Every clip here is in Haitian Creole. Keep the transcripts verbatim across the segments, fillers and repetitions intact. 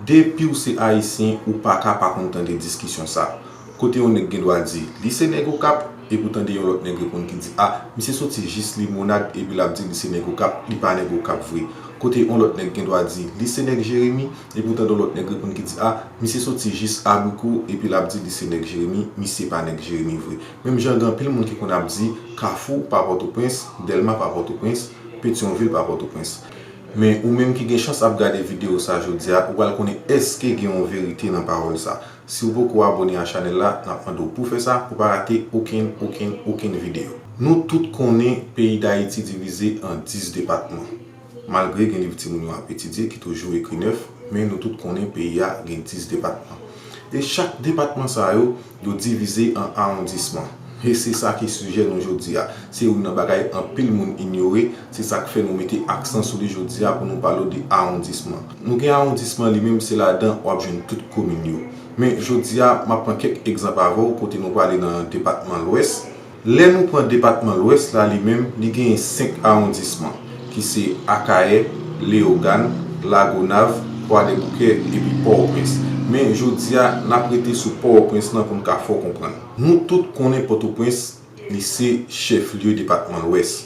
Depi w se ayisyen, ou pa ka pa konn tande diskisyon sa. Kote yon nèg gen dwa di li se nèg Okap, epi w tande yon lòt nèg reponn ki di a, misye soti jis Limonad epi l ap di li se nèg Okap, li pa nèg Okap vre. Kote yon lòt nèg gen dwa di li se nèg Jeremi, epi w tande yon lòt nèg reponn ki di a, misye soti jis Abriko epi l ap di li se nèg Jeremi, misye pa nèg Jeremi vre. Menm jan gen anpil moun ki konn ap di Kafou pa Pòtoprens, Dèlma pa Pòtoprens, Petyonvil pa Pòtoprens. Men ou menm ki gen chans ap gade videyo sa jodi a, ou pral konnen èske gen yon verite nan pawòl sa. Si w poko abòne a chanèl la, n ap mande w pou fè sa pou pa rate okenn, okenn, okenn videyo. Nou tout konnen peyi Dayiti divize an dis depatman. Malgre gen liv timoun yo ap etidye ki toujou ekri nèf, men nou tout konnen peyi a gen dis depatman. E chak depatman sa yo, yo divize an awondisman. E se sa ki sijè nou jodi a. Se youn nan bagay anpil moun inyore, se sa k fè nou mete aksan sou li jodi a pou nou pale w de awondisman. Nou gen awondisman li menm, se ladan w ap jwenn tout komin yo. Men jodi a, m ap pran kèk egzanp avè w kote nou prale nan depatman Lwès. Lè nou pran depatman Lwès la li menm, li genyen senk awondisman, ki se Akayè, Leyogàn, Lagonav, Kwadèboukè epi Pòtoprens. Men jodi a, n ap rete sou Pòtoprens lan pou n ka fè w konprann. Nou tout konnen Pòtoprens, li se chèf lye depatman Lwès.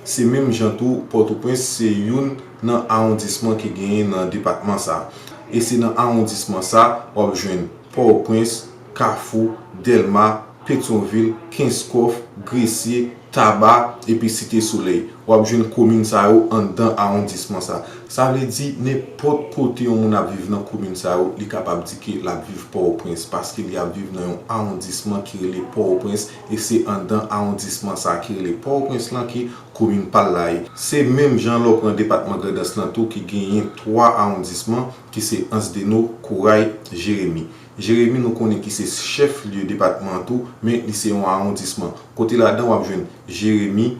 Se menm jan tou, Pòtoprens se youn nan awondisman ki genyen nan depatman sa. E se nan awondisman sa, w ap jwenn Pòtoprens, Kafou, Dèlma, Petyonvil, Kenskòf, Gresye, Taba, epi Site Solèy. W ap jwenn komin sa yo anndan awondisman sa. Sa vle di, nenpòt kote yon moun ap viv nan komin sa yo, li kapab di ke l ap viv Pòtoprens, paske li ap viv nan yon awondisman ki rele Pòtoprens, e se anndan awondisman sa ki rele Pòtoprens lan ke komin pa l la ye. Se menm jan lè w pran depatman Grandans lan tou ki genyen twa awondisman, ki se Ansdeno, Koray, Jeremi. Jeremi nou konnen ki se chèf lye depatman an tou, men li se yon awondisman. Kote ladan w ap jwenn Jeremi,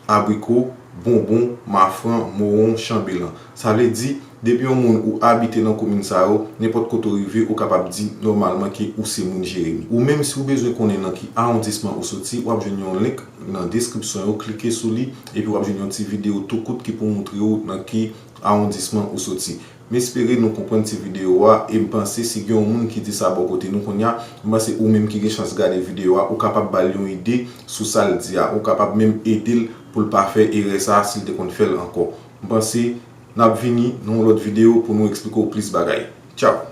Abriko, Bonbon, Mafran, Mowon, Chanbelan. Sa vle di, depi yon moun ou abite nan komin sa yo, nenpòt kote w rive, ou kapab di nòmalman ke ou se moun Jeremi. Ou menm si w bezwen konnen nan ki awondisman ou soti, w ap jwenn yon link nan deskripsyon yo, klike sou li, epi w ap jwenn yon ti videyo tou kout ki pou moutre w nan ki awondisman ou soti. M espere nou konprann ti videyo a, e m panse si gen yon moun ki di sa bò kote nou kounye a, m panse ou menm ki gen chans gade videyo a, ou kapab ba l yon ide sou sa l di a, ou kapab menm ede l pou l pa fè erè sa a si l te konn fè l ankò. M panse n ap vini nan yon lòt videyo pou nou eksplike w plis bagay. Tchaw!